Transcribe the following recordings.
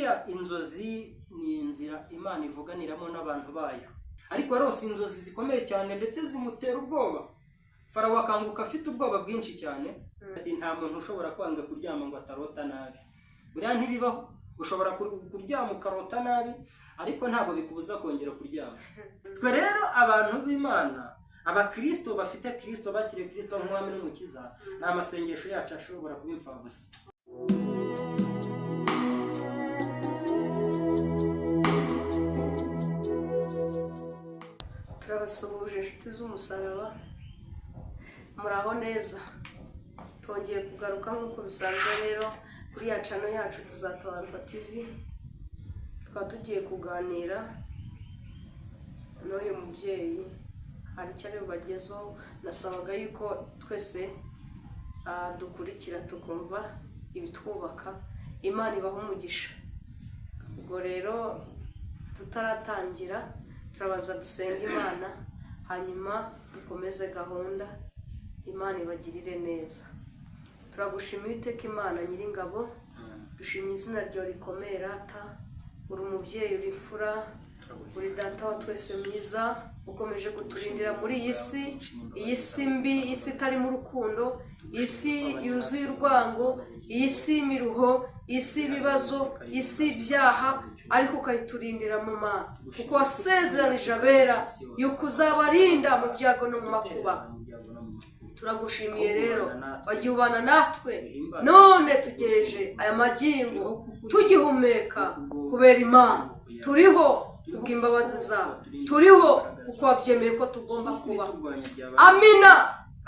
Buriya inzozi ni inzira Imana ivuganiramo n'abantu bayo. Ariko yarose inzozi zikomeye cyane, ndetse zimutera ubwoba. Farawo akanguka afite ubwoba bwinshi cyane, ati: "Nta muntu ushobora kwanga kuryama ngo atarota nabi." Buriya ntibibaho. Ushobora kuryama ukarota nabi, ariko ntabwo bikubuza kongera kuryama. Twe rero abantu b'Imana, Abakirisito bafite Kirisito, bakiriye Kirisito nk'Umwami n'Umukiza, ni amasengesho yacu ashobora kuba imfabusa. Turabasuhuje, inshuti z'umusaraba, muraho neza. Twongeye kugaruka nk'uko bisanzwe rero kuri ya channel yacu Tuzatabarwa TV. Tukaba tugiye kuganira n'uyu mubyeyi, hari icyo ari bubagezeho. Nasabaga yuko twese dukurikira tukumva ibitwubaka. Imana ibaha umugisha. Ubwo rero tutaratangira, turabanza dusenga Imana, hanyuma dukomeze gahunda. Imana ibagirire neza. Turagushimiye, Iteka Imana Nyiringabo, dushimye izina ryawe rikomeye. Rata, uri umubyeyi, uri imfura, uri Data wa twese mwiza. Ukomeje kuturindira muri iyi si, iyi si mbi, iyi si itarimo urukundo, iyi si yuzuye urwango, iyi si y'imiruho, iyi si y'ibibazo, iyi si y'ibyaha, ariko ukayiturindira mu Mana, kuko wasezeranije abera yuko uzabarinda mu byago no mu makuba. Turagushimiye rero, wagiye ubana natwe, none tugereje aya magingo tugihumeka kubera Imana. Turiho kubw'imbabazi zawe, turiho kuko wabyemeye ko tugomba kubaho. Amina.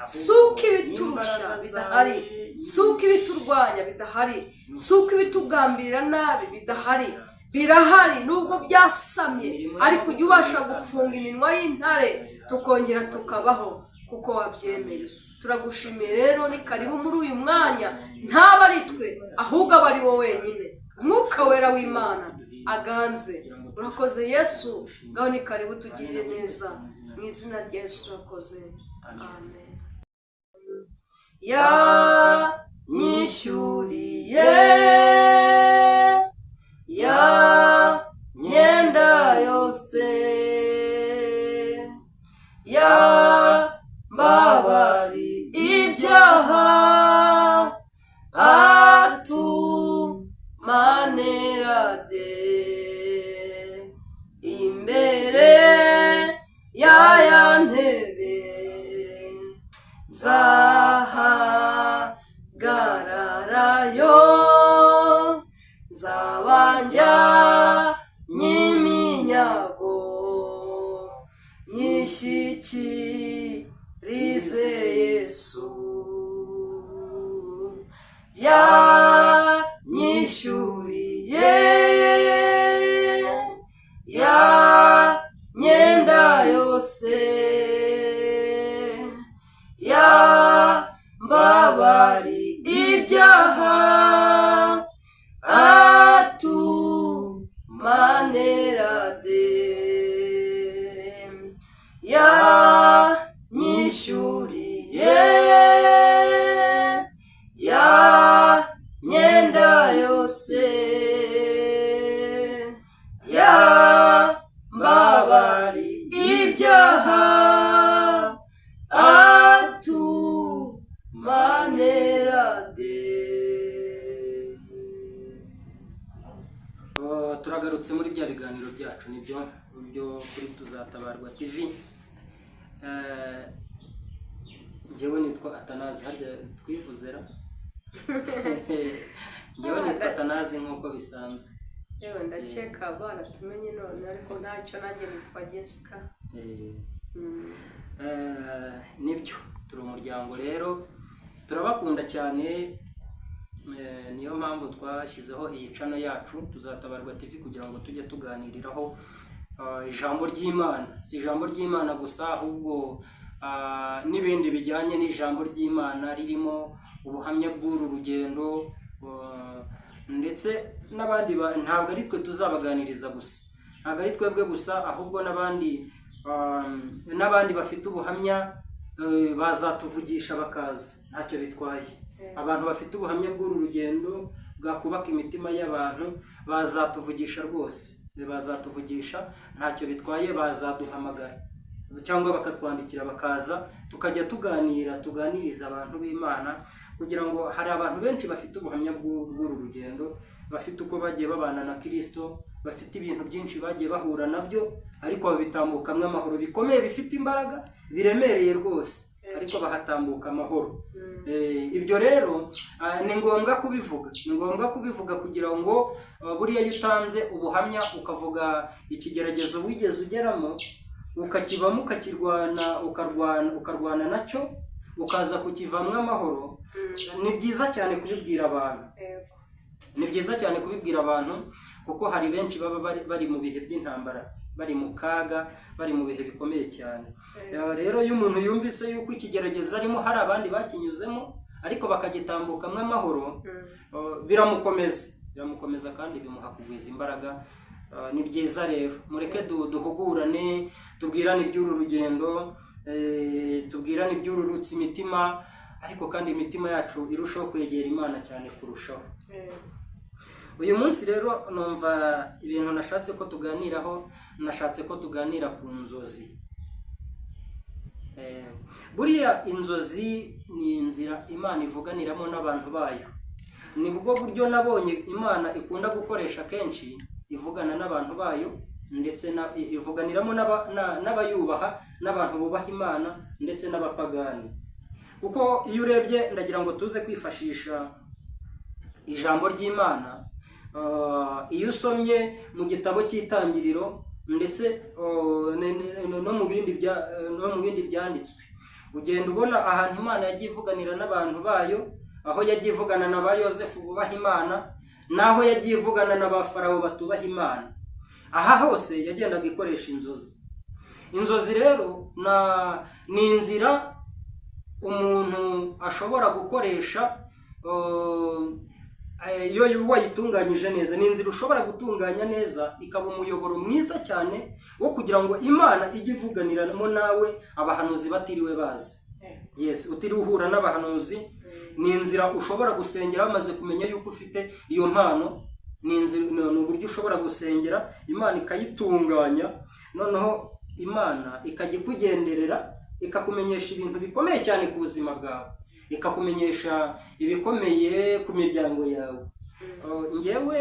Suko ibiturushya bidahari, suko ibiturwanya bidahari, suko ibitugambirira nabi bidahari. Birahari nubwo byasamye, ariko ujya ubasha gufunga iminwa y'intare tukongera tukabaho kuko wabyemeye. Turagushimiye rero, ni karibu muri uyu mwanya. Ntaba ari twe, ahubwo aba ari wowe wenyine. Mwuka Wera w'Imana aganze. Urakoze Yesu. Ngaho ni karibu, tugirire neza. Mu izina rya Yesu urakoze, amen. Yanyishyuriye ya myenda yose, yambabari ibyaha, atumanerade imbere y'aya ntebe nzahagararayo, nzaba njyanye iminyago nyishyikirize Yesu. Yanyishyuriye ya myenda yose, yambabari ibyaha, atumanerade. Yanyishyuriye ya myenda yose, yambabari ibyaha, atumanerade. Oh, turagarutse muri bya biganiro byacu, nibyo byo kuri Tuzatabarwa TV. Njyewe nitwa Atanazi. Harya twivuze ra? Njyewe nitwa Atanazi nk'uko bisanzwe. Yewe, ndakeka baratumenye none, ariko ntacyo, nanjye nitwa Jessica. Nibyo, turi umuryango rero, turabakunda cyane. Niyo mpamvu twashyizeho iyi channel yacu Tuzatabarwa TV, kugira ngo tujye tuganiriraho ijambo ry'Imana. Si ijambo ry'Imana gusa, ahubwo n'ibindi bijyanye n'ijambo ry'Imana, ririmo ubuhamya bw'uru rugendo, ndetse n'abandi. Ntabwo ari twe tuzabaganiriza gusa, ntabwo ari twebwe gusa, ahubwo n'abandi bafite ubuhamya bazatuvugisha bakaza, ntacyo bitwaye. Abantu bafite ubuhamya bw'uru rugendo. bwakubaka imitima y'abantu, bazatuvugisha rwose, bazatuvugisha, ntacyo bitwaye, bazaduhamagara cyangwa bakatwandikira, bakaza tukajya tuganira, tuganiriza abantu b'Imana, kugira ngo hari abantu benshi bafite ubuhamya bw'uru rugendo, bafite uko bagiye babana na Kristo, bafite ibintu byinshi bagiye bahura nabyo, ariko babitambukamwo amahoro, bikomeye, bifite imbaraga, biremereye rwose, ariko bahatambuka amahoro. Ibyo rero ni ngombwa kubivuga, ni ngombwa kubivuga kugira ngo buriya iyo utanze ubuhamya, ukavuga ikigeragezo wigeze ugeramo, ukakibamo, ukakirwana, ukarwana, ukarwana nacyo, ukaza kukivamo amahoro, ni byiza cyane kubibwira abantu. Ni byiza cyane kubibwira abantu, kuko hari benshi baba bari mu bihe by'intambara, bari mu kaga, bari mu bihe bikomeye cyane. Rero iyo umuntu yumvise yuko ikigeragezo arimo hari abandi bakinyuzemo ariko bakagitambukamo amahoro, biramukomeza, biramukomeza kandi bimuha kugwiza imbaraga. Ni byiza rero, mureke duhugurane, tubwirane iby'uru rugendo, tubwirane iby'ururutsa imitima, ariko kandi imitima yacu irushaho kwegera Imana cyane kurushaho. Uyu munsi rero numva ibintu nashatse ko tuganiraho, nashatse ko tuganira ku nzozi. Buriya inzozi ni inzira Imana ivuganiramo n'abantu bayo. Nibwo buryo nabonye Imana ikunda gukoresha kenshi ivugana n'abantu bayo, ndetse ivuganiramo n'abayubaha, n'abantu bubaha Imana, ndetse n'abapagani. Kuko iyo urebye, ndagira ngo tuze kwifashisha ijambo ry'Imana. Iyo usomye mu gitabo cy'Itangiriro, ndetse no mu bindi byanditswe, ugenda ubona ahantu Imana yagiye ivuganira n'abantu bayo, aho yagiye ivugana na ba Yosefu bubaha Imana, n'aho yagiye ivugana na ba Farawo batubaha Imana. Aha hose yagendaga ikoresha inzozi. Inzozi rero ni inzira umuntu ashobora gukoresha, iyo wayitunganyije neza, ni inzira ushobora gutunganya neza ikaba umuyoboro mwiza cyane wo kugira ngo Imana ijye ivuganiramo nawe abahanuzi batiriwe bazi. Yes, utiriwe uhura n'abahanuzi. Ni inzira ushobora gusengera bamaze kumenya yuko ufite iyo mpano. Ni inzira, ni uburyo ushobora gusengera Imana ikayitunganya, noneho Imana ikajya ikugenderera, ikakumenyesha ibintu bikomeye cyane ku buzima bwawe, ikakumenyesha ibikomeye ku miryango yawe. Njyewe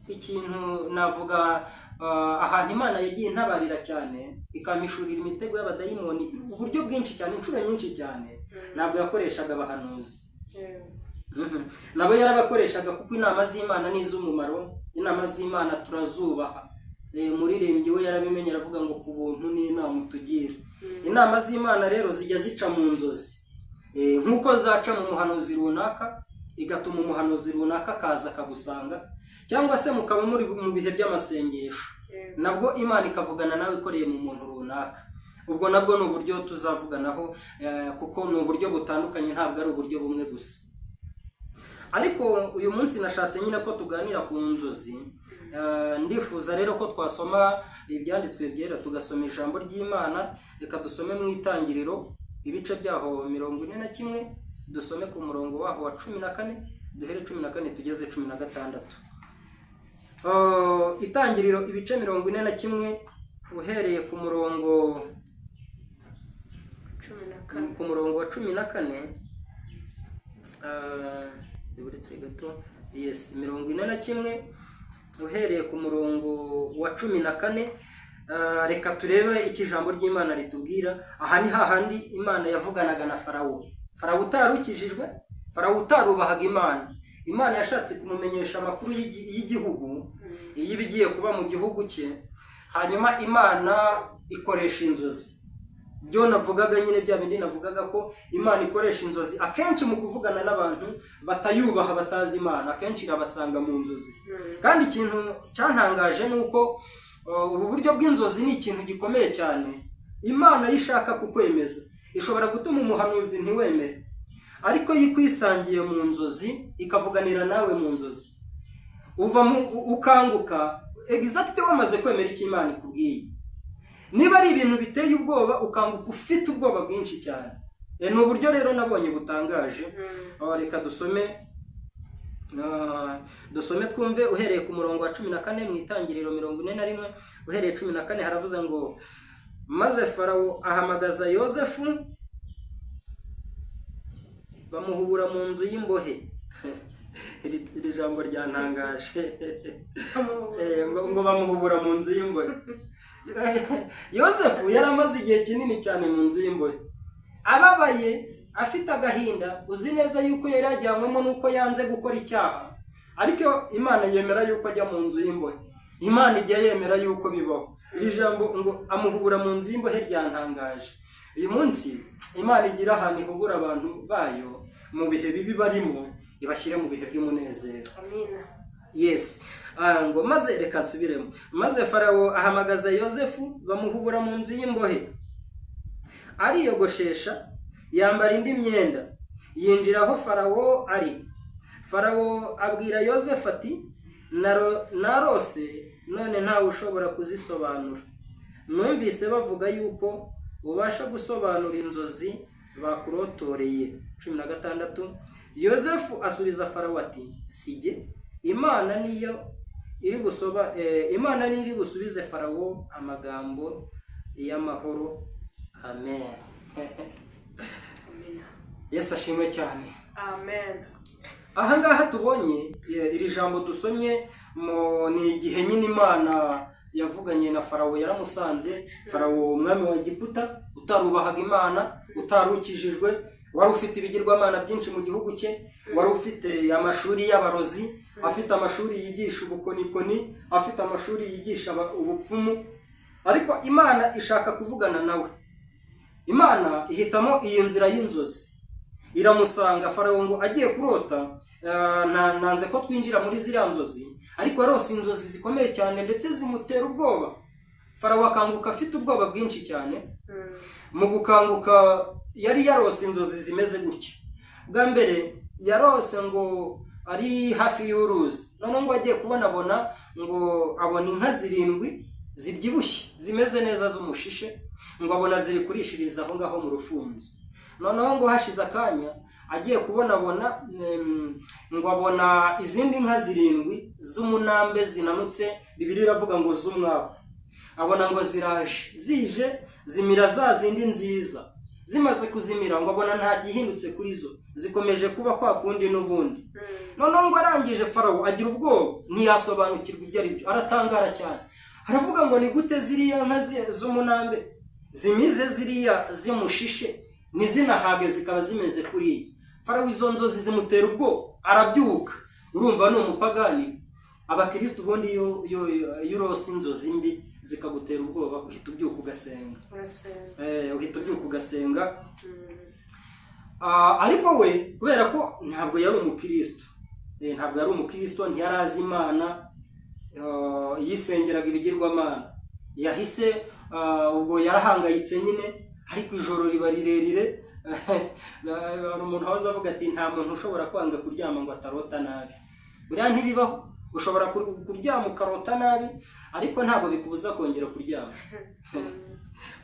ikintu navuga, ahantu Imana yagiye intabarira cyane, ikampishurira imitego y'abadayimoni uburyo bwinshi cyane, inshuro nyinshi cyane, ntabwo yakoreshaga abahanuzi. Nabo yarabakoreshaga, kuko inama z'Imana ni iz'umumaro, inama z'Imana turazubaha. Umuririmbyi we yarabimenye, aravuga ngo ku buntu n'inama utugira. Inama z'Imana rero zijya zica mu nzozi, nk'uko zaca mu muhanuzi runaka, igatuma umuhanuzi runaka akaza akagusanga, cyangwa se mukaba muri mu bihe by'amasengesho, nabwo Imana ikavugana nawe ikoreye mu muntu runaka. Ubwo nabwo ni uburyo tuzavuganaho, kuko ni uburyo butandukanye, ntabwo ari uburyo bumwe gusa. Ariko uyu munsi nashatse nyine ko tuganira ku nzozi. Ndifuza rero ko twasoma ibyanditswe byera, tugasoma ijambo ry'Imana. Reka dusome mu Itangiriro, ibice byaho 41, dusome ku murongo waho wa 14, duhere 14 tugeze 16. Itangiriro ibice 41, uhereye ku murongo 14. Ku murongo wa 14. Uretse gato. Yes, 41 uhereye ku murongo wa 14. Reka turebe icyo ijambo ry'Imana ritubwira. Aha ni hahandi Imana yavuganaga na Farawo, Farawo utari ukijijwe, Farawo utarubahaga Imana. Imana yashatse kumumenyesha amakuru y'igihugu, y'ibigiye kuba mu gihugu cye, hanyuma Imana ikoresha inzozi. Byo navugaga nyine, bya bindi navugaga ko Imana ikoresha inzozi akenshi mu kuvugana n'abantu batayubaha, batazi Imana, akenshi irabasanga mu nzozi. Kandi ikintu cyantangaje ni uko ubu buryo bw'inzozi ni ikintu gikomeye cyane. Imana iyo ishaka kukwemeza, ishobora gutuma umuhanuzi ntiwemere, ariko iyo ikwisangiye mu nzozi, ikavuganira nawe mu nzozi, uva mu ukanguka exact wamaze kwemera icyo Imana ikubwiye. Niba ari ibintu biteye ubwoba, ukanguka ufite ubwoba bwinshi cyane. Ni uburyo rero nabonye butangaje. Reka dusome. Dusome twumve uhereye ku murongo wa 14 mu Itangiriro 41, uhereye 14, haravuze ngo: "Maze Farawo ahamagaza Yozefu, bamuhubura mu nzu y'imbohe." Iri jambo ryantangaje. Ngo bamuhubura mu nzu y'imbohe. Yozefu yari amaze igihe kinini cyane mu nzu y'imbohe, ababaye, afite agahinda. Uzi neza yuko yari yajyanywemo n'uko yanze gukora icyaha, ariko Imana yemera yuko ajya mu nzu y'imbohe. Imana ijya yemera yuko bibaho. Iri jambo ngo "amuhubura mu nzu y'imbohe" ryantangaje. Uyu munsi Imana igira ahantu ihubura abantu bayo mu bihe bibi barimo, ibashyire mu bihe by'umunezero. Amina. Yes. Ngo maze, reka nsubiremo. "Maze Farawo ahamagaza Yozefu, bamuhubura mu nzu y'imbohe. Ariyogoshesha, yambara indi myenda, yinjira aho Farawo ari. Farawo abwira Yozefu ati: 'Narose, none ntawe ushobora kuzisobanura. Numvise bavuga yuko ubasha gusobanura inzozi bakurotoreye.'" 16. "Yozefu asubiza Farawo ati: 'Si jye, Imana niyo iri gusoba Imana niyo iri busubize Farawo amagambo y'amahoro.' Amen." Amina. Yesu ashimwe cyane. Amen. Aha ngaha tubonye iri jambo dusomye mu ni igihe nyine Imana yavuganye na Farawo. Yaramusanze, Farawo umwami wa Egiputa utarubahaga Imana, utarukijijwe, wari ufite ibigirwamana byinshi mu gihugu cye, wari ufite amashuri y'abarozi, afite amashuri yigisha ubukonikoni, afite amashuri yigisha ubupfumu. Ariko Imana ishaka kuvugana nawe, Imana ihitamo iyi nzira y'inzozi, iramusanga. Farawo ngo agiye kurota, nanze ko twinjira muri ziriya nzozi, ariko yarose inzozi zikomeye cyane, ndetse zimutera ubwoba. Farawo akanguka afite ubwoba bwinshi cyane. Mu gukanguka yari yarose inzozi zimeze gutya. Bwa mbere yarose ngo ari hafi y'uruzi, noneho ngo agiye kubonabona, ngo abona inka zirindwi zibyibushye, zimeze neza, z'umushishe, ngo abona ziri kurishiriza aho ngaho mu rufunzo. Noneho ngo hashize akanya, agiye kubonabona, ngo abona izindi nka zirindwi z'umunambe zinanutse, Bibiliya iravuga ngo z'umwaku, abona ngo ziraje, zije zimira za zindi nziza. Zimaze kuzimira, ngo abona nta gihindutse kuri zo, zikomeje kuba kwa kundi n'ubundi. Noneho ngo arangije, Farawo agira ubwoba, ntiyasobanukirwa ibyo ari byo, aratangara cyane, aravuga ngo: "Ni gute ziriya nka z'umunambe zimize ziriya z'umushishe, ntizinahage, zikaba zimeze kuriya?" Farawo izo nzozi zimutera ubwoba, arabyuka. Urumva ni umupagani. Abakirisitu ubundi iyo urose inzozi mbi zikagutera ubwoba, uhita ubyuka ugasenga. Urasenga. Uhita ubyuka ugasenga. Ariko we kubera ko ntabwo yari umukristo, ntabwo yari umukristo, ntiyari azi Imana, yisengeraga ibigirwamana, yahise ubwo yarahangayitse nyine, ariko ijoro riba rirerire. Hari umuntu wahoze avuga ati: "Nta muntu ushobora kwanga kuryama ngo atarota nabi." Buriya ntibibaho. Ushobora kuryama ukarota nabi, ariko ntabwo bikubuza kongera kuryama.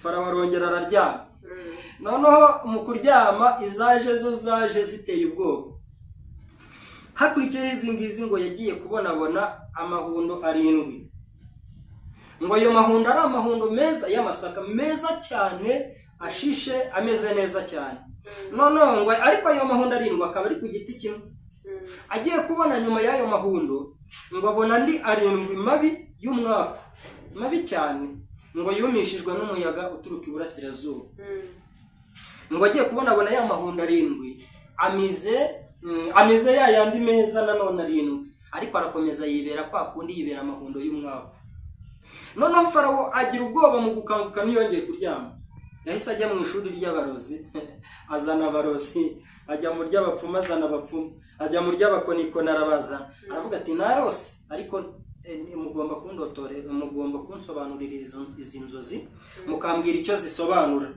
Farawo arongera araryama. Noneho mu kuryama, izaje zo zaje ziteye ubwoba. Hakurikiyeho izi ngizi: ngo yagiye kubonabona amahundo arindwi, ngo ayo mahundo ari amahundo meza y'amasaka, meza cyane, ashishe, ameze neza cyane. Noneho ngo ariko ayo mahundo arindwi akaba ari ku giti kimwe. Agiye kubona, nyuma y'ayo mahundo, ngo abona andi arindwi mabi y'umwaku, mabi cyane, ngo yumishijwe n'umuyaga uturuka iburasirazuba. Ngo agiye kubona, abona ya mahundo arindwi amize ya yandi meza nanone arindwi, ariko arakomeza yibera kwa kundi, yibera amahundo y'umwaku. Noneho Farawo agira ubwoba. Mu gukanguka ntiyongeye kuryama, yahise ajya mu ishuri ry'abarozi, azana abarozi, ajya mu ry'abapfumu, azana abapfumu, ajya mu ry'abakonikoni, arabazana. Aravuga ati: "Narose, ariko mugomba kundotore, mugomba kunsobanurira izi nzozi, mukambwira icyo zisobanura."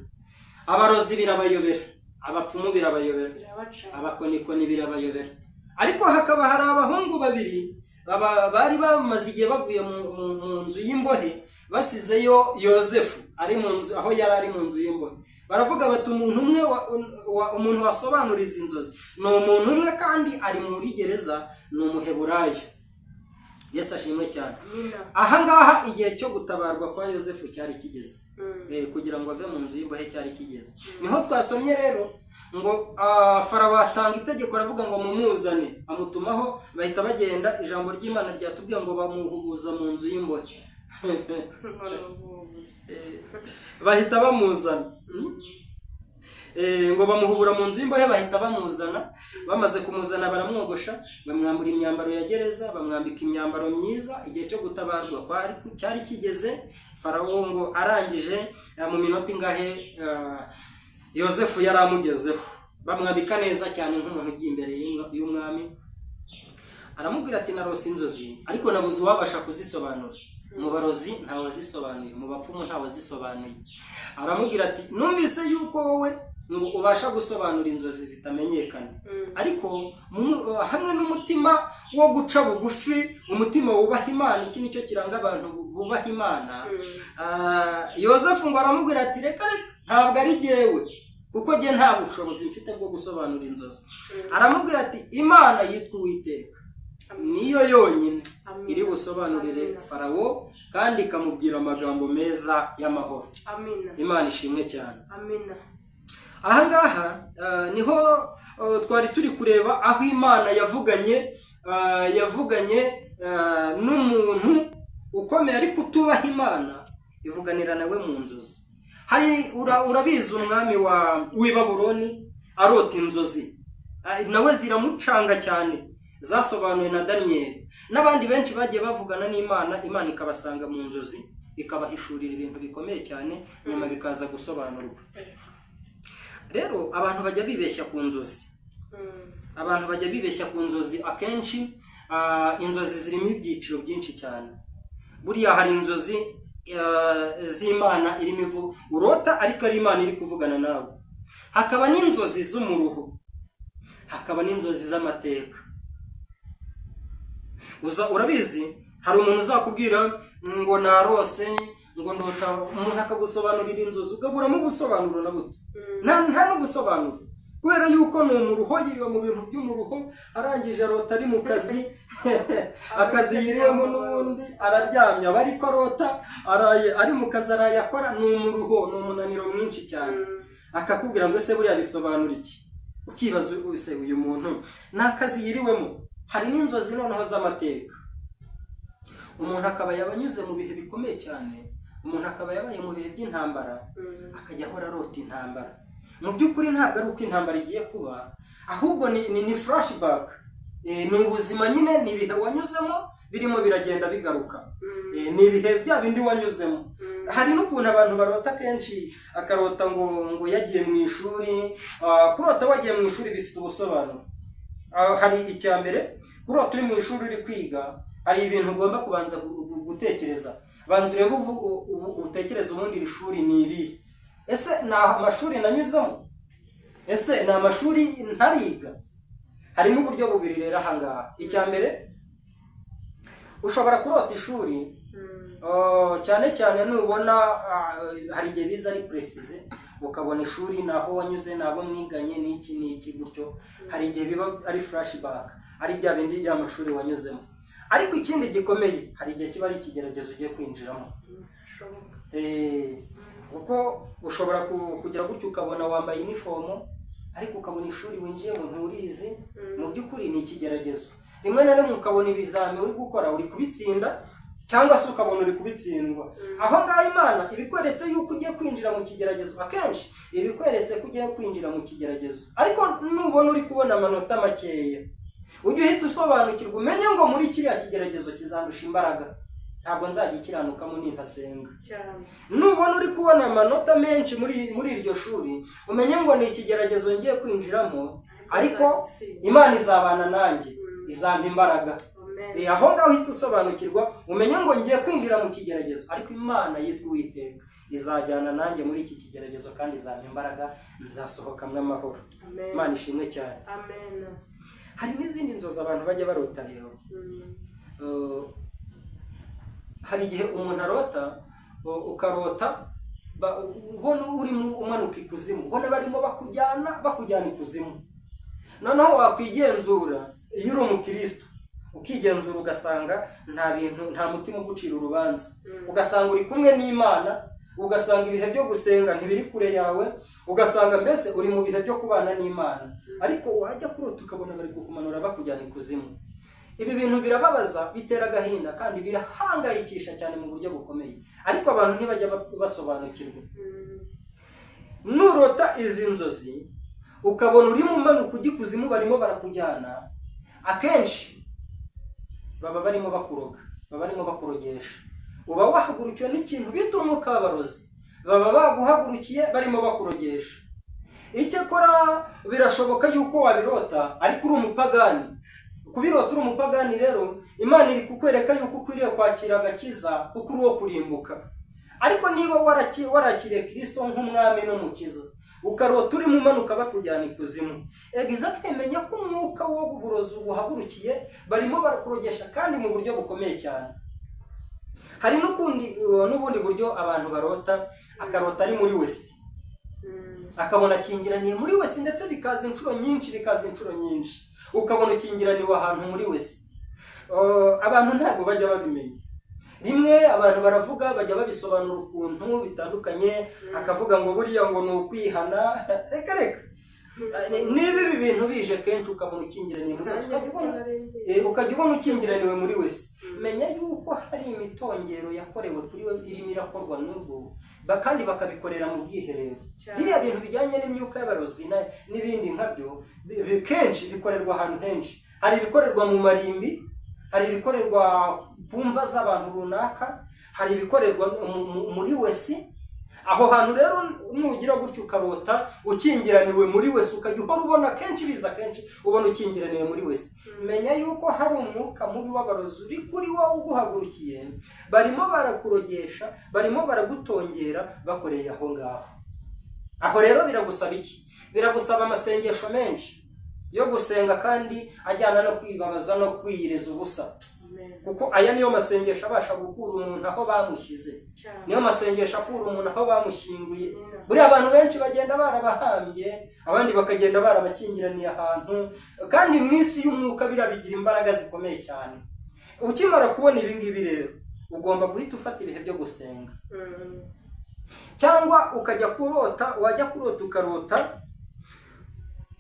Abarozi birabayobera, abapfumu birabayobera, Birabaca. abakonikoni birabayobera. Ariko hakaba hari abahungu babiri bari bamaze igihe bavuye mu nzu y'imbohe, basizeyo Yozefu ari mu nzu, aho yari ari mu nzu y'imbohe. Baravuga bati umuntu umwe umuntu wasobanura izi nzozi ni umuntu umwe, kandi ari muri gereza, ni Umuheburayo. Yesu ashimwe cyane. Amina. Ahangaha igihe cyo gutabarwa kwa Yosefu cyari kigeze. Kugira ngo ave mu nzu y'imbohe cyari kigeze. Niho twasomye rero ngo Farawo atanga itegeko, aravuga ngo mumuzane, amutumaho, bahita bagenda. Ijambo ry'Imana ryatubwiye ngo bamuhubuza mu nzu y'imbohe. Ngo ni ubuvuzi. Bahita bamuzana. Ngo bamuhubura mu nzu y'imbohe, bahita bamuzana. Bamaze kumuzana baramwogosha, bamwambura imyambaro ya gereza, bamwambika imyambaro myiza. Igihe cyo gutabarwa cyari kigeze. Farawo ngo arangije, mu minota ingahe, Yosefu yari amugezeho, bamwambika neza cyane nk'umuntu ugiye imbere y'umwami. Aramubwira ati: "Narose inzozi, ariko nabuze uwabasha kuzisobanura. Mu barozi ntawazisobanuye, mu bapfumu ntawazisobanuye." Aramubwira ati: "Numvise yuko wowe ngo ubasha gusobanura inzozi zitamenyekana, ariko hamwe n'umutima wo guca bugufi, umutima wubaha Imana." Iki nicyo kiranga abantu bubaha Imana. Yosefu ngo aramubwira ati: "Reka reka, ntabwo ari jyewe, kuko jye nta bushobozi mfite bwo gusobanura inzozi." Aramubwira ati: "Imana yitwa Uwiteka niyo yonyine Amina. iri busobanurire Amina. Farawo, kandi ikamubwira amagambo meza y'amahoro." Amina. Imana ishimwe cyane. Amina. Ahangaha niho twari turi kureba aho Imana yavuganye n'umuntu ukomeye ariko utubaha Imana, ivuganira nawe mu nzozi. Hari urabizi umwami wa w'i Babuloni arota inzozi, nawe ziramucanga cyane, zasobanuwe na Daniyeli n'abandi benshi bagiye bavugana n'Imana, Imana ikabasanga mu nzozi, ikabahishurira ibintu bikomeye cyane, nyuma bikaza gusobanurwa. Rero abantu bajya bibeshya ku nzozi. Abantu bajya bibeshya ku nzozi akenshi. Inzozi zirimo ibyiciro byinshi cyane. Buriya hari inzozi z'Imana irimo ivu urota ariko ari Imana iri kuvugana nawe, hakaba n'inzozi z'umuruho, hakaba n'inzozi z'amateka. Uza urabizi, hari umuntu uzakubwira ngo narose, ngo ndota, umuntu akagusobanurira inzozi ugaburamo ubusobanuro na buto, nta n'ubusobanuro, kubera yuko ni umuruho, yiriwe mu bintu by'umuruho, arangije arota ari mu kazi, akazi yiriwemo n'ubundi araryamye aba ariko arota, araye ari mu kazi, araye akora, ni umuruho, ni umunaniro mwinshi cyane. Akakubwira ngo ese buriya bisobanura iki? Ukibaza ese uyu muntu ni akazi yiriwemo. Hari n'inzozi noneho z'amateka, umuntu akaba yabanyuze mu bihe bikomeye cyane, umuntu akaba yabaye mu bihe by'intambara, akajya ahora arota intambara. Mu by'ukuri ntabwo ari uko intambara igiye kuba, ahubwo ni flashback. Ni ubuzima nyine, ni ibihe wanyuzemo birimo biragenda bigaruka. Ni ibihe bya bindi wanyuzemo. Hari n'ukuntu abantu barota kenshi, akarota ngo yagiye mu ishuri. Kurota wagiye mu ishuri bifite ubusobanuro. Hari icya mbere, kurota uri mu ishuri uri kwiga, hari ibintu ugomba kubanza gutekereza. Banza urebe, utekereze ubundi iri shuri ni irihe? Ese ni amashuri nanyuzemo? Ese ni amashuri ntariga? Harimo uburyo bubiri rero ahangaha. Icya mbere, ushobora kurota ishuri, cyane cyane nubona hari igihe biza ari précis, ukabona ishuri naho wanyuze, nabo mwiganye, n'iki n'iki gutyo. Hari igihe biba ari flashback, ari bya bindi y'amashuri wanyuzemo. Ariko ikindi gikomeye, hari igihe kiba ari ikigeragezo ugiye kwinjiramo. Birashoboka. Kuko ushobora kugira gutyo ukabona wambaye inifomo, ariko ukabona ishuri winjiyemo nturizi. Mu by'ukuri ni ikigeragezo. Rimwe na rimwe ukabona ibizami uri gukora uri kubitsinda, cyangwa se ukabona uri kubitsindwa. Aho ngaho Imana ibikweretse yuko ugiye kwinjira mu kigeragezo. Akenshi ibikweretse ko ugiye kwinjira mu kigeragezo. Ariko nubona uri kubona amanota makeya, ujye uhita usobanukirwa, umenye ngo muri kiriya kigeragezo kizandusha imbaraga, ntabwo nzajya ikiranukamo nintasenga. Cyane. Nubona uri kubona amanota menshi muri iryo shuri, umenye ngo ni ikigeragezo ngiye kwinjiramo, ariko uzagitsinda. Imana izabana nanjye, izampa imbaraga. Amen. Aho ngaho uhita usobanukirwa, umenye ngo ngiye kwinjira mu kigeragezo, ariko Imana yitwa Uwiteka izajyana nanjye muri iki kigeragezo, kandi izampa imbaraga, nzasohokamo amahoro. Amen. Imana ishimwe cyane. Amen. Hari n'izindi nzozi abantu bajya barota rero. Hari igihe umuntu arota, ukarota ubona urimo umanuka ikuzimu, ubona barimo bakujyana ikuzimu. Noneho wakwigenzura, iyo uri umukristo ukigenzura ugasanga nta bintu, nta mutima ugucira urubanza, ugasanga uri kumwe n'Imana, ugasanga ibihe byo gusenga ntibiri kure yawe, ugasanga mbese uri mu bihe byo kubana n'Imana, ariko wajya kurota ukabona bari kukumanura bakujyana ikuzimu. Ibi bintu birababaza, bitera agahinda kandi birahangayikisha cyane mu buryo bukomeye, ariko abantu ntibajya basobanukirwa. Nurota izi nzozi ukabona urimo umanuka ujya ikuzimu, barimo barakujyana, akenshi baba barimo bakuroga, baba barimo bakurogesha. Uba wahagurukiwe n'ikintu bita umwuka w'abarozi, baba baguhagurukiye barimo bakurogesha. Icyakora birashoboka yuko wabirota ariko uri umupagani. Kubirota uri umupagani rero, Imana iri kukwereka yuko ukwiriye kwakira agakiza kuko uri uwo kurimbuka. Ariko niba warakiriye Kirisito nk'umwami n'umukiza, ukarota urimo umanuka bakujyana ikuzimu, exact menya ko umwuka w'uburozi uguhagurukiye, barimo barakurogesha kandi mu buryo bukomeye cyane. Hari n'ukundi, n'ubundi buryo abantu barota, akarota ari muri WC, akabona akingiraniye muri WC, ndetse bikaza inshuro nyinshi, bikaza inshuro nyinshi, ukabona ukingiraniwe ahantu muri WC. Abantu ntabwo bajya babimenya. Rimwe abantu baravuga, bajya babisobanura ukuntu bitandukanye, akavuga ngo buriya ngo ni ukwihana. Reka reka, niba ibi bintu bije kenshi ukabona ukingiraniye muri WC, ukajya ubona ukingiraniwe muri WC, menya yuko hari imitongero yakorewe kuri we irimo irakorwa n'ubwo, kandi bakabikorera mu bwiherero. Biriya bintu bijyanye n'imyuka y'abarozi n'ibindi nkabyo kenshi bikorerwa ahantu henshi. Hari ibikorerwa mu marimbi, hari ibikorerwa ku mva z'abantu runaka, hari ibikorerwa muri WC. Aho hantu rero nugira gutyo ukarota ukingiraniwe muri WC, ukajya uhora ubona kenshi biza kenshi ubona ukingiraniwe muri WC, menya yuko hari umwuka mubi w'abarozi uri kuri wowe uguhagurukiye, barimo barakurogesha, barimo baragutongera bakoreye aho ngaho. Aho rero biragusaba iki? Biragusaba amasengesho menshi yo gusenga kandi ajyana no kwibabaza no kwiyiriza ubusa, kuko aya niyo masengesho abasha gukura umuntu aho bamushyize, niyo masengesho akura umuntu aho bamushyinguye. Buriya abantu benshi bagenda barabahambye, abandi bakagenda barabakingiraniye ahantu, kandi mu isi y'umwuka biriya bigira imbaraga zikomeye cyane. Ukimara kubona ibi ngibi rero, ugomba guhita ufata ibihe byo gusenga, cyangwa ukajya kurota, wajya kurota ukarota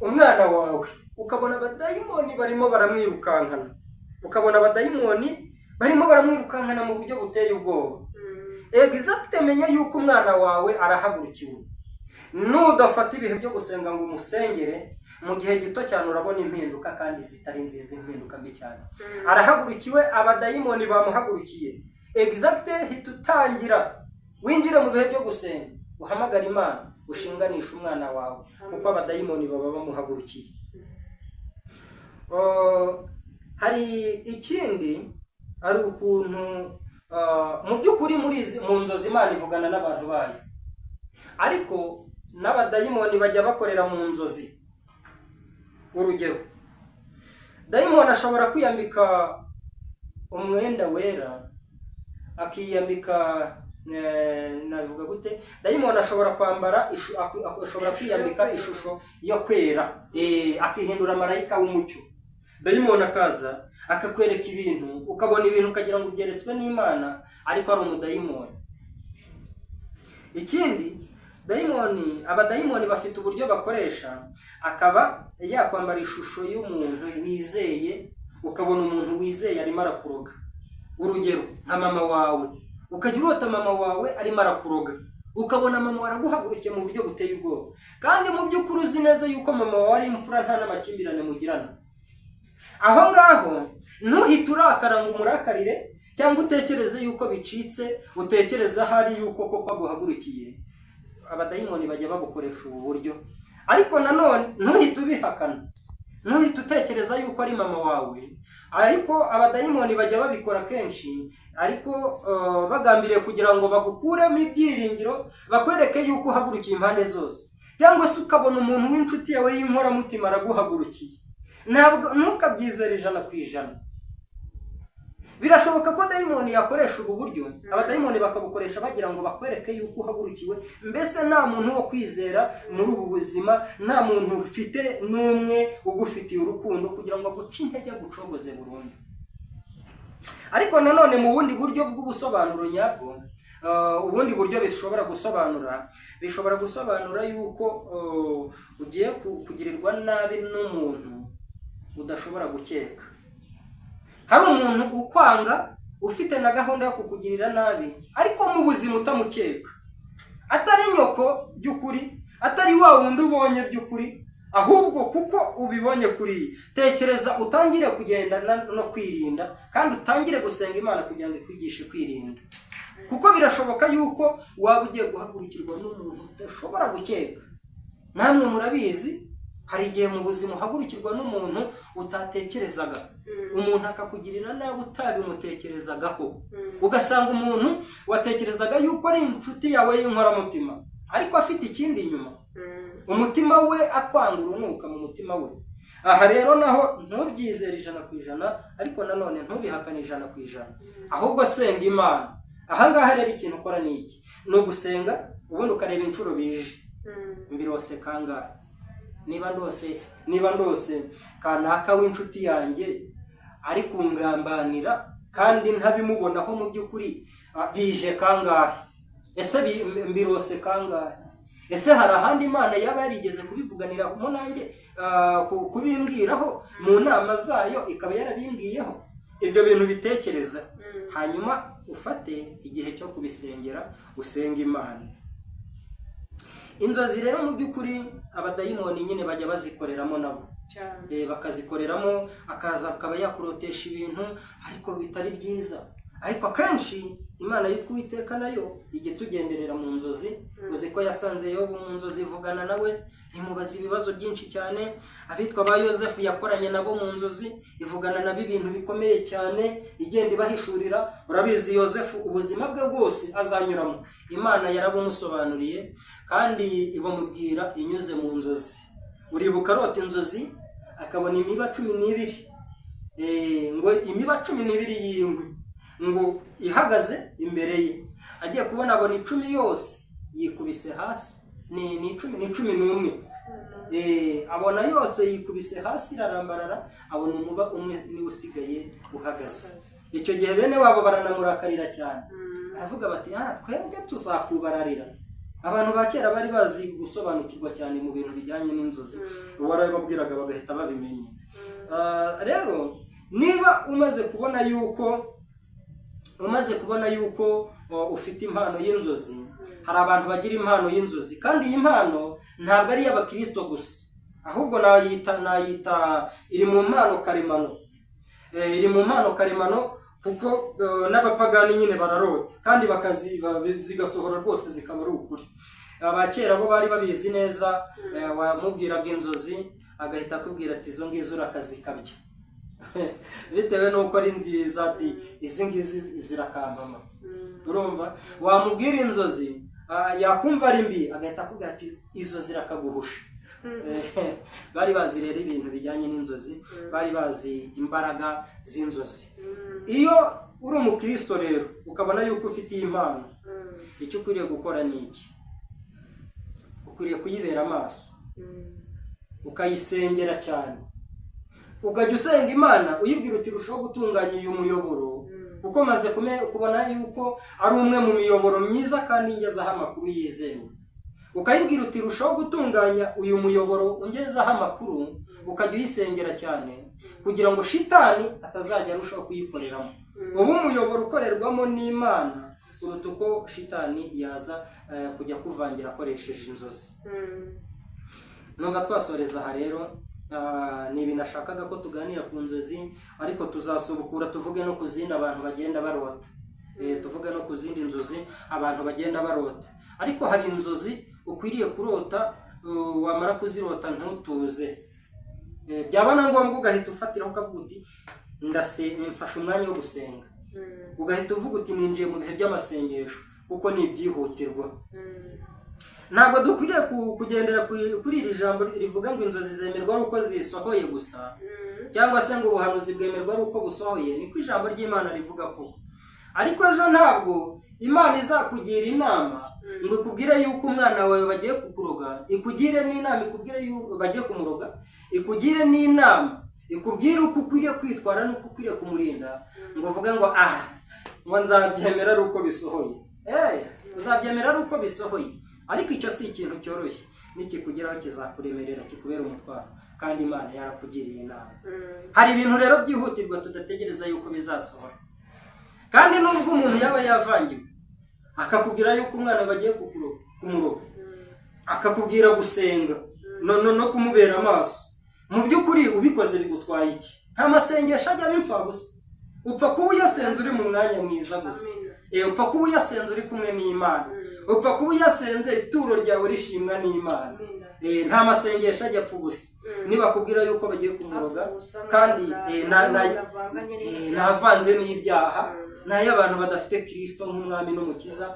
umwana wawe, ukabona abadayimoni barimo baramwirukankana, ukabona abadayimoni barimo baramwirukankana mu buryo buteye ubwoba. Exact menya yuko umwana wawe arahagurukiwe. Nudafata ibihe byo gusenga ngo umusengere, mu gihe gito cyane urabona impinduka kandi zitari nziza, impinduka mbi cyane. Arahagurukiwe, abadayimoni bamuhagurukiye. Exact hita utangira winjire mu bihe byo gusenga, uhamagara Imana, ushinganisha umwana wawe, kuko abadayimoni baba bamuhagurukiye. Hari ikindi, ari ukuntu mu by'ukuri muri izi mu nzozi Imana ivugana n'abantu bayo, ariko n'abadayimoni bajya bakorera mu nzozi. Urugero, dayimoni ashobora kwiyambika umwenda wera, akiyambika, nabivuga gute, dayimoni ashobora kwambara ashobora kwiyambika ishusho yo kwera, akihindura marayika w'umucyo. Dayimoni akaza akakwereka ibintu, ukabona ibintu ukagira ngo ubyeretswe n'Imana, ariko ari umudayimoni. Ikindi, dayimoni, abadayimoni bafite uburyo bakoresha, akaba yakwambara ishusho y'umuntu wizeye, ukabona umuntu wizeye arimo arakuroga. Urugero nka mama wawe, ukajya urota mama wawe arimo arakuroga, ukabona mama wawe araguhagurukiye mu buryo buteye ubwoba, kandi mu by'ukuri uzi neza yuko mama wawe ari imfura, nta n'amakimbirane mugirana. Aho ngaho ntuhite urakara ngo umurakarire, cyangwa utekereze yuko bicitse, utekereze ahari yuko koko aguhagurukiye. Abadayimoni bajya babukoresha ubu buryo, ariko nanone ntuhite ubihakana, ntuhite utekereza yuko ari mama wawe. Ariko abadayimoni bajya babikora kenshi, ariko bagambiriye kugira ngo bagukuremo ibyiringiro, bakwereke yuko uhagurukiye impande zose. Cyangwa se ukabona umuntu w'inshuti yawe y'inkoramutima araguhagurukiye, ntabwo ntukabyizere 100%. Birashoboka ko dayimoni yakoresha ubu buryo, abadayimoni bakabukoresha bagira ngo bakwereke yuko uhagurukiwe, mbese nta muntu wo kwizera muri ubu buzima, nta muntu ufite n'umwe ugufitiye urukundo, kugira ngo aguce intege, agucogoze burundu. Ariko nanone mu bundi buryo bw'ubusobanuro nyabwo, ubundi buryo bishobora gusobanura yuko ugiye kugirirwa nabi n'umuntu udashobora gukeka. Hari umuntu ukwanga, ufite na gahunda yo kukugirira nabi, ariko mu buzima utamukeka, atari nyoko by'ukuri, atari wa wundi ubonye by'ukuri, ahubwo kuko ubibonye kuri tekereza, utangire kugenda no kwirinda, kandi utangire gusenga Imana kugira ngo ikwigishe kwirinda, kuko birashoboka yuko waba ugiye guhagurukirwa n'umuntu udashobora gukeka. Namwe murabizi, hari igihe mu buzima uhagurukirwa n'umuntu utatekerezaga, umuntu akakugirira nabi utabimutekerezagaho, ugasanga umuntu watekerezaga yuko ari inshuti yawe y'inkoramutima, ariko afite ikindi inyuma, umutima we akwanga urunuka mu mutima we. Aha rero naho ntubyizere 100%, ariko nanone ntubihakane 100%, ahubwo senga Imana. Aha ngaha rero ikintu ukora ni iki? Ni ugusenga, ubundi ukareba inshuro bije. Mbirose kangahe? Niba ndose kanaka w'inshuti yanjye ari kungambanira kandi ntabimubonaho mu by'ukuri, bije kangahe? Ese mbirose kangahe? Ese hari ahandi Imana yaba yarigeze kubivuganiramo nanjye, kubimbwiraho mu nama zayo, ikaba yarabimbwiyeho? Ibyo bintu bitekereza, hanyuma ufate igihe cyo kubisengera, usenga Imana. Inzozi rero mu by'ukuri abadayimoni nyine bajya bazikoreramo nabo. Cyane. Bakazikoreramo, akaza akaba yakurotesha ibintu ariko bitari byiza. Ariko akenshi Imana yitwa Uwiteka nayo ijya itugenderera mu nzozi. Uzi ko yasanze Yobu mu nzozi, ivugana nawe, imubaza ibibazo byinshi cyane. Abitwa ba Yosefu yakoranye nabo mu nzozi, ivugana nabo ibintu bikomeye cyane, igenda ibahishurira. Urabizi, Yosefu ubuzima bwe bwose azanyuramo Imana yarabumusobanuriye, kandi ibamubwira inyuze mu nzozi. Uribuka arota inzozi akabona imiba 12, ngo imiba 12 y'inkwi ngo ihagaze imbere ye, agiye kubona abona 10 yose yikubise hasi. Ni 10, ni 11. Abona yose yikubise hasi irarambarara, abona umuba umwe niwe usigaye uhagaze. Icyo gihe bene wabo baranamurakarira cyane, baravuga bati: "Ah, twebwe tuzakubararira." Abantu ba kera bari bazi gusobanukirwa cyane mu bintu bijyanye n'inzozi, warabibabwiraga bagahita babimenya. Rero niba umaze kubona yuko ufite impano y'inzozi, hari abantu bagira impano y'inzozi, kandi iyi mpano ntabwo ari iy'abakirisito gusa, ahubwo nayita iri mu mpano karemano. Iri mu mpano karemano kuko n'abapagani nyine bararota, kandi zigasohora rwose, zikaba ari ukuri. Abakera bo bari babizi neza. Wamubwiraga inzozi agahita akubwira ati: "Izo ngizo urakazikabya," bitewe n'uko ari nziza, ati: "Izi ngizi zirakampama." Urumva, wamubwira inzozi, yakumva ari mbi, agahita akubwira ati: "Izo zirakaguhusha." Bari bazi rero ibintu bijyanye n'inzozi, bari bazi imbaraga z'inzozi. Iyo uri umukristo rero ukabona yuko ufite iyi mpano, icyo ukwiriye gukora ni iki? Ukwiriye kuyibera amaso, ukayisengera cyane, ukajya usenga Imana uyibwira uti: "Rushaho gutunganya uyu muyoboro, kuko maze kubona yuko ari umwe mu miyoboro myiza kandi ingezaho amakuru yizewe." Ukayibwira uti: "Rushaho gutunganya uyu muyoboro ungezaho amakuru." Ukajya uyisengera cyane kugira ngo shitani atazajya arushaho kuyikoreramo. Ubu umuyoboro ukorerwamo n'Imana kuruta uko shitani yaza kujya kuvangira akoresheje inzozi. Numva twasoreza aha rero. Ni ibintu nashakaga ko tuganira ku nzozi, ariko tuzasubukura tuvuge no ku zindi abantu bagenda barota. Tuvuge no ku zindi nzozi abantu bagenda barota. Ariko hari inzozi ukwiriye kurota, wamara kuzirota ntutuze. Byaba na ngombwa ugahita ufatiraho ukavuga uti: "Ndase mfashe umwanya wo gusenga." Ugahita uvuga uti: "Ninjiye mu bihe by'amasengesho," kuko ni ibyihutirwa. Ntabwo dukwiriye kugendera kuri iri jambo rivuga ngo inzozi zemerwa ari uko zisohoye gusa. Cyangwa se ngo ubuhanuzi bwemerwa ari uko busohoye, niko ijambo ry'Imana rivuga koko. Ariko ejo ntabwo Imana izakugira inama ngo ikubwire yuko umwana wawe bagiye kukuroga, ikugire n'inama ikubwire yuko bagiye kumuroga, ikugire n'inama ikubwire uko ukwiriye kwitwara n'uko ukwiriye kumurinda, ngo uvuge ngo ah, ngo nzabyemera ari uko bisohoye. Uzabyemera ari uko bisohoye, ariko icyo si ikintu cyoroshye. Nikikugeraho kizakuremerera, kikubera umutwaro, kandi Imana yarakugiriye inama. Hari ibintu rero byihutirwa tudategereza yuko bizasohora. Kandi nubwo umuntu yaba yavangiwe akakubwira yuko umwana bagiye kumuroga, akakubwira gusenga no kumubera amaso, mu by'ukuri ubikoze bigutwaye iki? Nta masengesho ajya aba imfabusa. Upfa kuba uyasenze uri mu mwanya mwiza gusa. Upfa kuba uyasenze uri kumwe n'Imana, upfa kuba uyasenze ituro ryawe rishimwa n'Imana. Nta masengesho ajya apfa ubusa. Nibakubwira yuko bagiye kumuroga kandi ntavanze n'ibyaha, n'ay'abantu badafite Kirisito nk'umwami n'umukiza,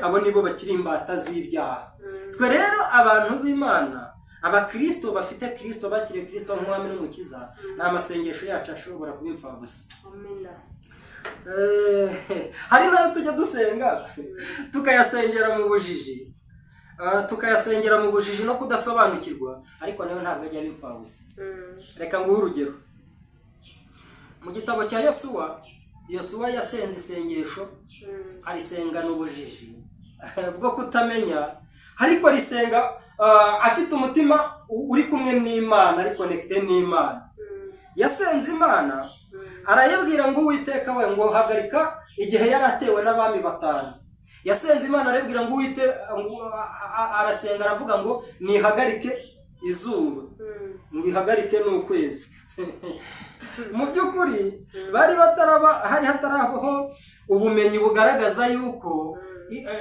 abo nibo bakiri imbata z'ibyaha. Twe rero abantu b'Imana, abakirisito bafite Kirisito, bakiriye Kirisito nk'umwami n'umukiza, nta masengesho yacu ashobora kuba imfabusa. Hari n'ayo tujya dusenga tukayasengera mu bujiji, tukayasengera mu bujiji no kudasobanukirwa, ariko nayo ntabwo ajya aba imfabusa. Reka nguhe urugero. Mu gitabo cya Yosuwa, Yosuwa yasenze isengesho, arisengana ubujiji bwo kutamenya, ariko arisenga afite umutima uri kumwe n'Imana, ari connecté n'Imana. Yasenze Imana arayibwira ngo: "Uwiteka we," ngo hagarika, igihe yari atewe n'abami batanu. Yasenze Imana arayibwira ngo uwite, arasenga aravuga ngo nihagarike izuba, ngo ihagarike n'ukwezi. Mu by'ukuri bari bataraba, hari hatarabaho ubumenyi bugaragaza yuko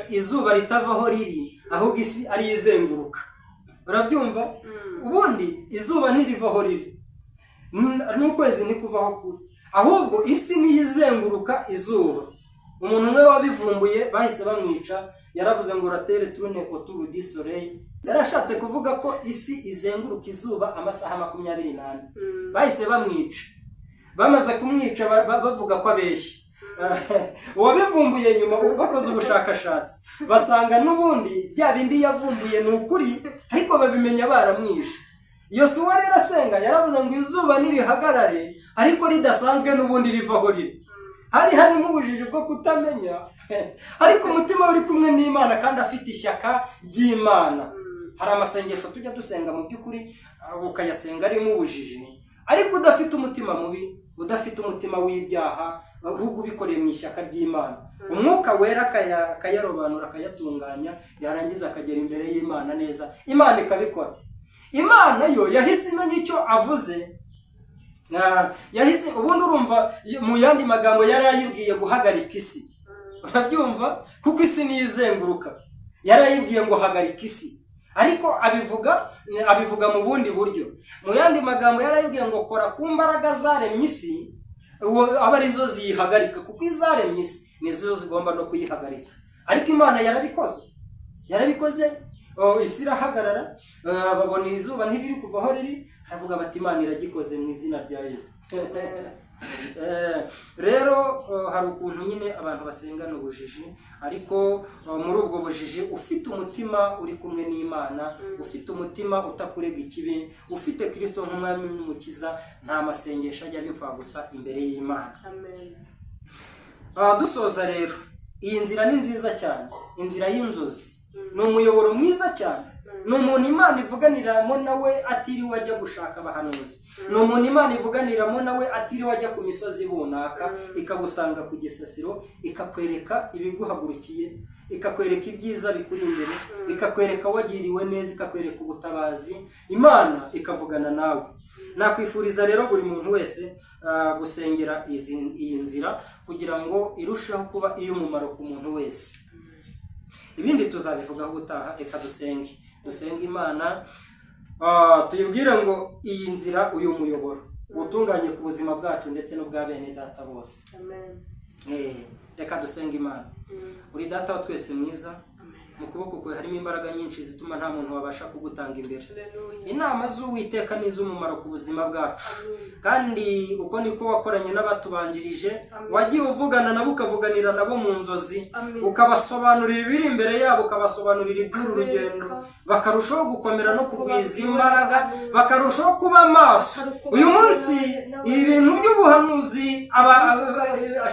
izuba ritavaho riri, ahubwo isi ariyo izenguruka. Urabyumva? Ubundi izuba ntirivaho riri, n'ukwezi ntikuvaho kuri, ahubwo isi niyo izenguruka izuba. Umuntu umwe wabivumbuye bahise bamwica. Yaravuze ngo "La terre tourne autour du soleil", yarashatse kuvuga ko isi izenguruka izuba amasaha 24. Bahise bamwica. Bamaze kumwica bavuga ko abeshya. Uwabivumbuye nyuma bakoze ubushakashatsi basanga n'ubundi bya bindi yavumbuye ni ukuri, ariko babimenya baramwishe. Yosuwa rero asenga yaravuze ngo izuba nirihagarare, ariko ridasanzwe n'ubundi rivaho riri. Hari harimo ubujiji bwo kutamenya, ariko umutima uri kumwe n'Imana kandi afite ishyaka ry'Imana. Hari amasengesho tujya dusenga mu by'ukuri ukayasenga arimo ubujiji, ariko udafite umutima mubi, udafite umutima w'ibyaha, ahubwo ubikoreye mu ishyaka ry'Imana. Umwuka Wera akayarobanura, akayatunganya, yarangiza akagera imbere y'Imana neza, Imana ikabikora. Imana yo yahise imenya icyo avuze. Yahise ubundi, urumva, mu yandi magambo yari ayibwiye guhagarika isi. Urabyumva? Kuko isi niyo izenguruka. Yari ayibwiye ngo hagarika isi, ariko abivuga mu bundi buryo. Mu yandi magambo yari ayibwiye ngo kora ku mbaraga zaremye isi, uwo aba arizo ziyihagarika, kuko izaremye isi nizo zigomba no kuyihagarika. Ariko Imana yarabikoze, yarabikoze. Oh, isi irahagarara. Babona izuba ntiriri kuva aho riri, baravuga bati: "Imana iragikoze mu izina rya Yesu." Rero hari ukuntu nyine abantu basengana ubujiji, ariko muri ubwo bujiji ufite umutima uri kumwe n'Imana, ufite umutima utakurega ikibi, ufite Kirisito nk'umwami n'umukiza, nta masengesho ajya aba gusa imbere y'Imana. Amen. Dusoza rero, iyi nzira ni nziza cyane. Inzira y'inzozi ni umuyoboro mwiza cyane, ni umuntu Imana ivuganiramo nawe atiriwe ajya gushaka abahanuzi, ni umuntu Imana ivuganiramo nawe atiriwe ajya ku misozi runaka, ikagusanga ku gisasiro, ikakwereka ibiguhagurukiye, ikakwereka ibyiza bikuri imbere, ikakwereka wagiriwe neza, ikakwereka ubutabazi, Imana ikavugana nawe. Nakwifuriza rero buri muntu wese gusengera iyi nzira kugira ngo irusheho kuba iy'umumaro ku muntu wese. Ibindi tuzabivugaho ubutaha. Reka dusenge, dusenge Imana, tuyibwire ngo iyi nzira, uyu muyoboro utunganye ku buzima bwacu ndetse n'ubwa bene data bose. Amen. Reka dusenge Imana. Uri Data wa twese mwiza. Amen. Mu kuboko kwawe harimo imbaraga nyinshi zituma nta muntu wabasha kugutanga imbere. Haleluya. Inama z'Uwiteka ni iz'umumaro ku buzima bwacu. Amen. Kandi uko niko wakoranye n'abatubanjirije. Amen. Wagiye uvugana nabo, ukavuganira nabo mu nzozi, Amen. ukabasobanurira ibiri imbere yabo, ukabasobanurira iby'uru rugendo, bakarushaho gukomera no kugwiza imbaraga, bakarushaho kuba maso. Uyu munsi ibintu by'ubuhanuzi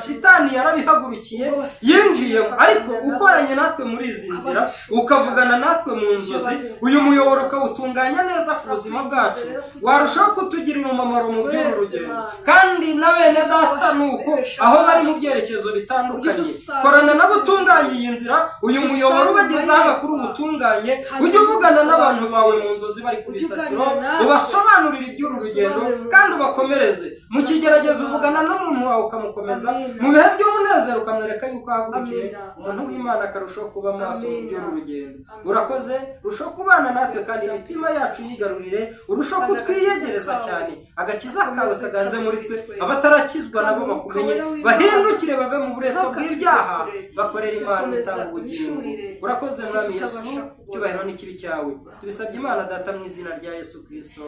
shitani yarabihagurukiye, yinjiyemo, ariko ukoranye natwe muri izi nzira, ukavugana natwe mu nzozi, uyu muyoboro ukawutunganya neza ku buzima bwacu, warushaho kutugirira umumaro mu by'uru rugendo. Kandi na bene data ni uko, aho bari mu byerekezo bitandukanye, korana nabo utunganye iyi nzira, uyu muyoboro ubagezaho amakuru ubutunganye. Ujye uvugana n'abantu bawe mu nzozi bari ku bisasiro, ubasobanurire iby'uru rugendo kandi ubakomereze. Mu kigeragezo uvugana n'umuntu wawe ukamukomeza, mu bihe by'umunezero ukamwereka yuko ahagurukiye umuntu w'Imana, akarushaho kuba maso mu by'uru rugendo. Urakoze, urushaho kubana natwe kandi imitima yacu yigarurire, urushaho kutwiyegereza cyane. Agakiza kawe kaganze muri twe, abatarakizwa nabo bakumenye, bahindukire bave mu buretwa bw'ibyaha, bakorera Imana itanga ubugingo. Urakoze Mwami Yesu, icyubahiro n'ikibi cyawe. Tubisabye Imana Data mu izina rya Yesu Kirisito,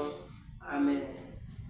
amen.